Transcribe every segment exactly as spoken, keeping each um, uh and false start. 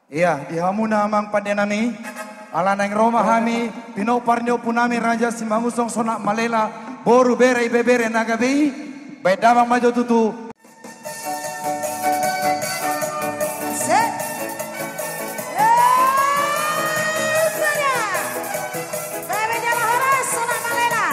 Ia, di hamuna amang pande nami, ala naeng ro ma hami, pinompar ni ompu nami Raja Simangunsong Sonak Malela, boru, bere, ibebere na gabe i, baen damang ma jo tutu. Se. Eh, sada. Bere jala horas, Sonak Malela.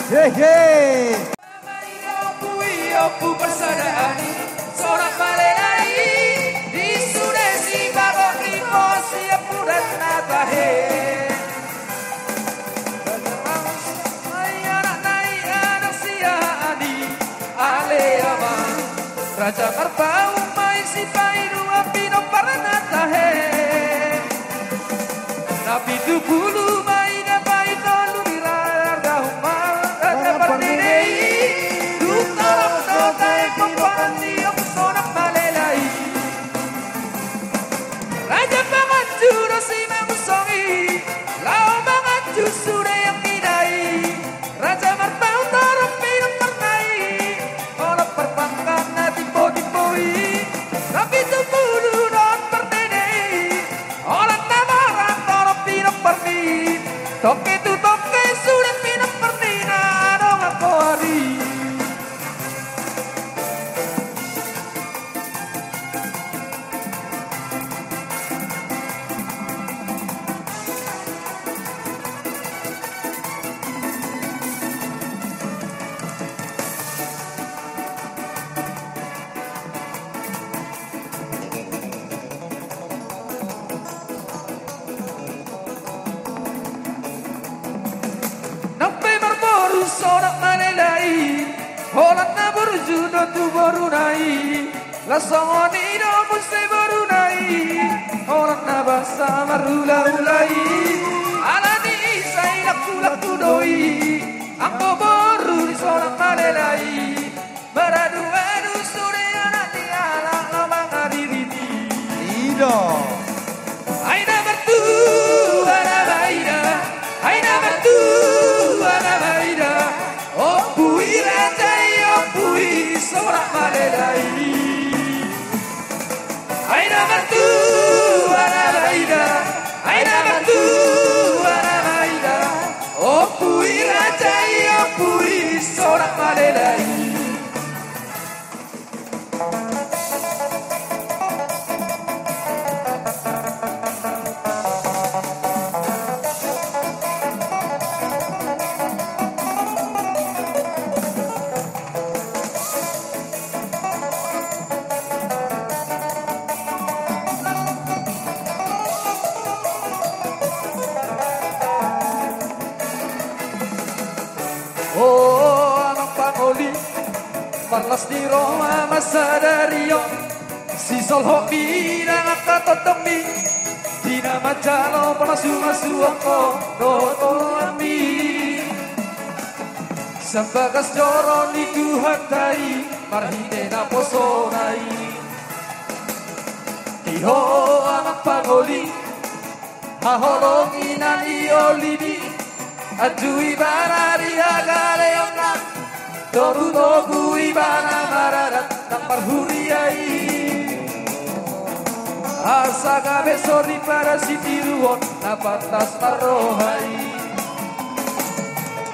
Hehe. Ompu i, ompu parsadaan i, Sonak Malela i, di sude sibagot ni pos i, ompu dan na tahe. Ai anak nai, anak sian i, ale amang. Raja Marpaung ma i, sipainduan pinompar na tahe. Na pitu pulu ma i, na paitolu ni Raja Umar, Raja Pardede i, dung torop do tahe pomparan ni ompu Sonak Malela i. Raja Panganju do Simangunsong i, laho manganju sude angka ina i. Raja Marpaung torop pinomparna i, holan parpangkat na timbo-timbo i. Na pitu pulu dohot Pardede i, holan na mora torop pinomparni. Tongke tu tongke sude pinomparni na adong angka ari. Nang pe marboru Sonak Malela i, holan na burju do tu boruna i. Las songon i do muse boruna i, holan na basa marhulahula i. Alani i sai lakulakku do i anggo boru ni Sonak Malela i. Maraduadu sude anak ni halak na mangaririt i. I do. Ai na martua na baida, ai na martua na baida. Ompu i raja i, ompu i Sonak Malela i. Ai na martua na baida, ai na martua na baida. Ompu i raja i, ompu i Sonak Malela i. O amang pangoli, marlas ni roha ma sadari on. Sisolhotmi nang angka tondongmi, di na manjalo pamasumasuon ho dohot ulaonmi. Sian bagas joro ni Tuhanta i, marhite naposona i. Di ho amang pangoli, haholongi na niolimi. Anju ibana di hagaleonna, togutogu ibana maradat nang parhuria i. Asa gabe soripada sitiruon na pantas marroha i.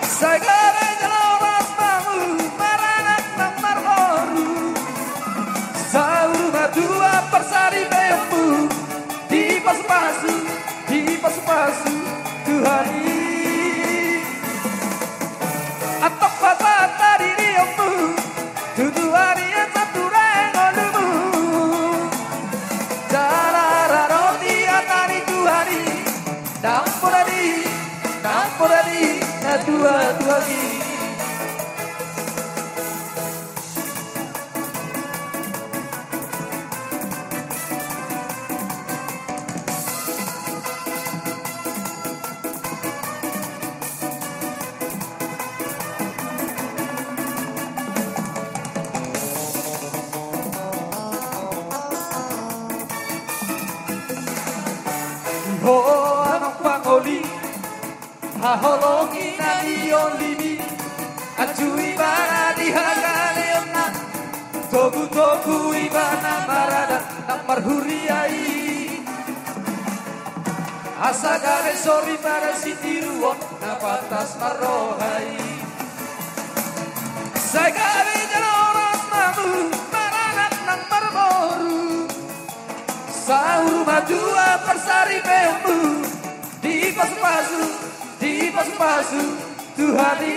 Sai gabe jala horas hamu maranak nang marboru. Saur matua parsaripeonmu dipasupasu, dipasupasu Tuhan i. Antong patanta dirimu, tutu ari asa ture ngolumu. Jala raroti hata ni Tuhan i, nang poda di, nang poda di natuatua i. Ho Holong i na niolimi, anju ibana di hagaleonna, togu-togu ibana maradat nang marhuria i. Asa gabe sori pada sitiruon na pantas marroha i. Sai gabe jala horas ma hamu maradat nang marboru. Saur matua parsaripeonmu dipasu-pasu, dipasu-pasu Tuhan i.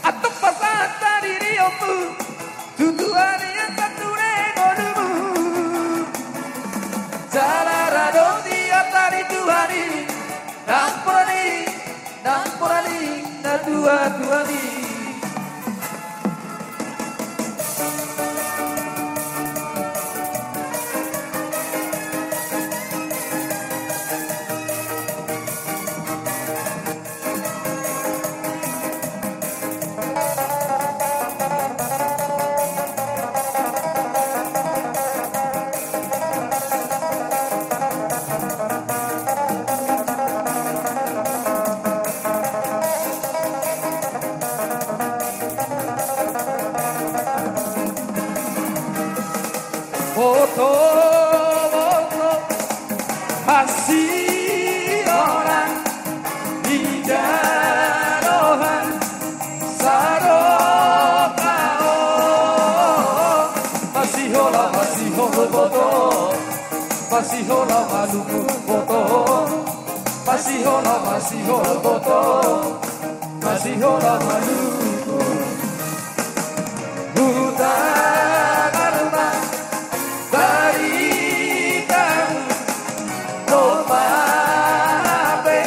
Antong pasahat hadirionmu tu Tuhan i angka tu ngolumu. Jala radot di hata ni Tuhan i, nang pola ni, nang pola ni na tua-tua i. Boto, boto, hasiholan, di jalohan saroha on. Masihola, masihola boto, masihola maluku boto, masihola, masihola boto, masihola maluku. Hutagar ma baritamu, domma hape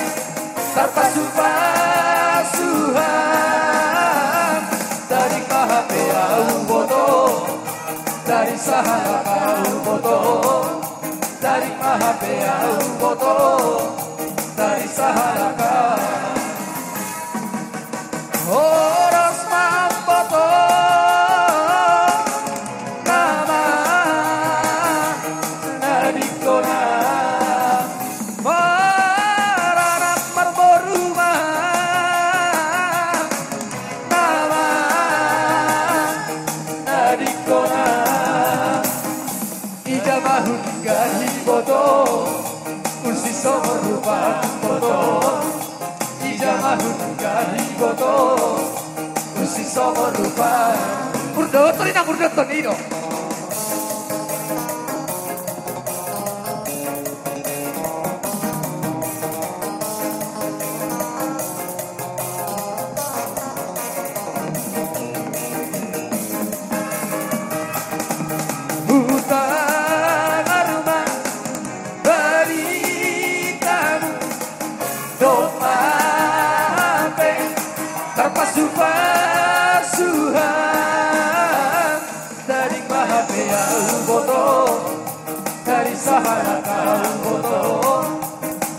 tarpasu-pasu ham. Tarik ma hape ahu boto, tarik sahalak ahu boto, tarik ma hape ahu boto, tarik sahalak ahu. Horas ma amang boto, nama na dingkona. Maranak marboru ma, nama na dingkona. Ija ma hudunggahi boto, unsisongon rupa boto. Ija ma hudunggahi boto, unsisongon rupa. Murdoton i na, murdoton i do. Hutagar ma baritamu, domma hape tarpasu-pasu ham. Tarik ma hape ahu boto, tarik sahalak ahu boto,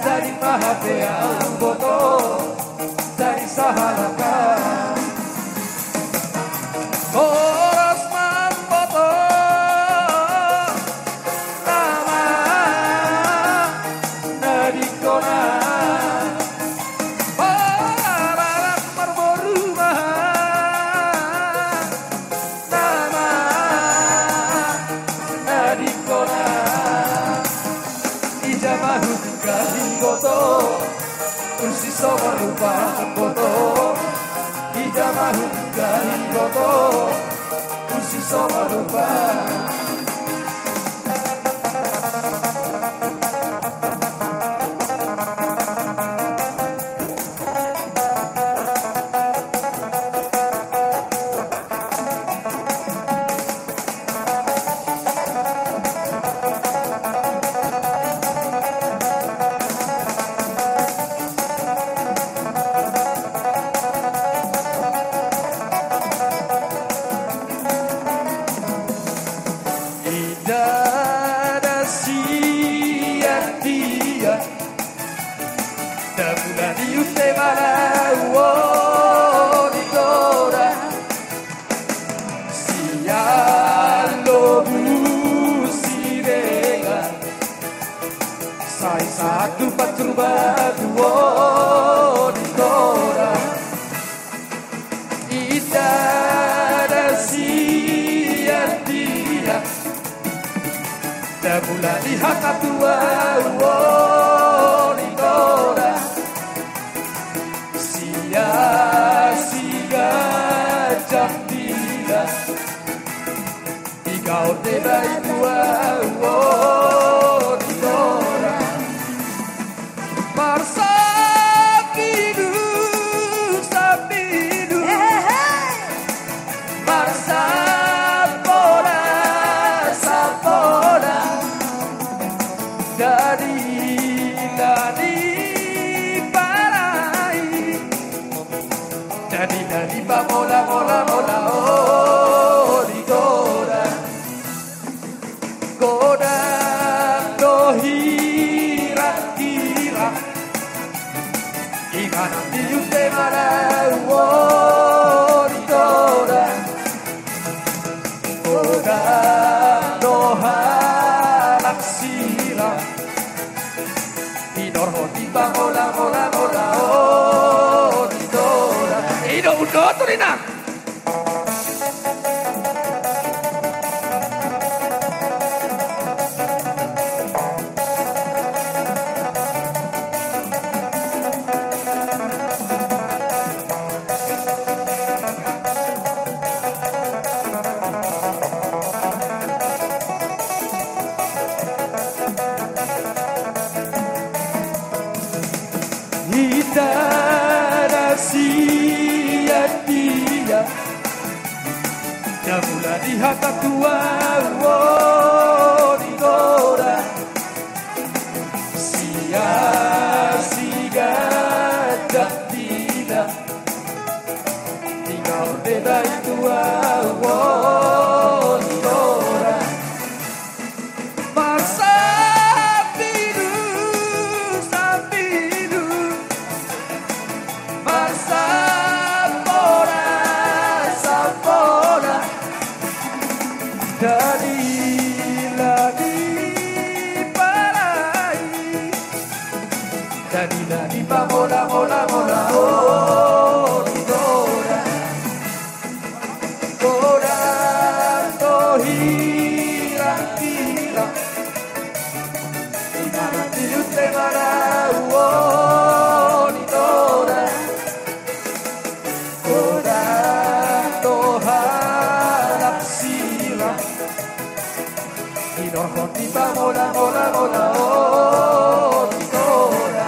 tarik ma hape ahu boto, tarik sahalak ahu. Horas ma amang boto, nama na dingkona. Maranak marboru ma, nama na dingkona. Ija ma hudunggahi boto, unsisongon rupa boto. Ija ma hudunggahi boto, unsisongon rupa. Sai satu pancur batu, o di tora. Inda na sian dia. Damula ni hata tua, o di tora. Sia siganjang dia. Di gaor deba i tua, o di tora. Marsambilu, sambilu. Hehehe. Marsampola, sampola. Dadi na diparai. Dadi na dipamola, mola, mola, o di tora. Godang do hira, hira. Inganan di ute mana, o di tora. Godang do halak sira. Dinorhon dipamola, mola, mola, o di tora. I do undo tu ninna. Inda na sian dia. Damula ni hata tua, o di tora. Sia siganjang dia. Di gaor deba i tua, o di tora. Marsambilu, sambilu. Marsampola, sampola. Dadi na diparai. Dadi na dipamola, mola, mola, o di tora. Godang do hira, hira. Inganan di ute mana, o di tora. Godang do halak sira. Dinorhon dipamola, mola, mola, o di tora.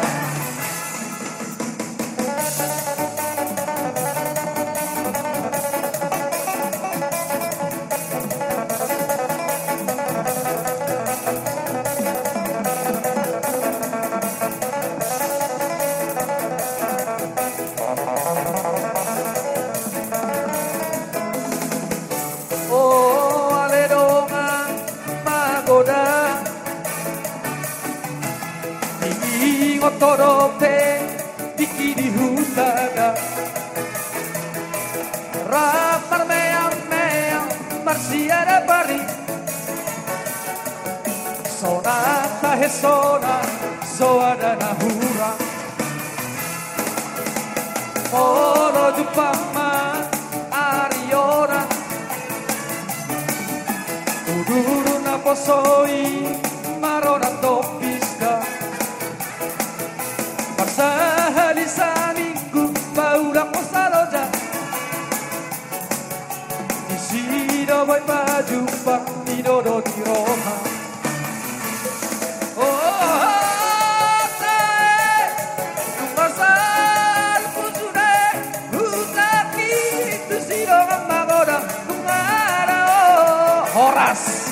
O ale dongan magodang, diingot ho dope tingki di huta da. Rap marmeam-meam marsiada pari. Sonang tahe sonang, so ada na hurang. Molo jumpang ma ari ona, udurun naposo i maronan topi da. Marsahali saminggu paulak ho saloja. Disi do boi pajumpang, disi do di roha. O, tahe, nunga salpu sude hutaki tu si dongan magodang, nunga dao. Horas.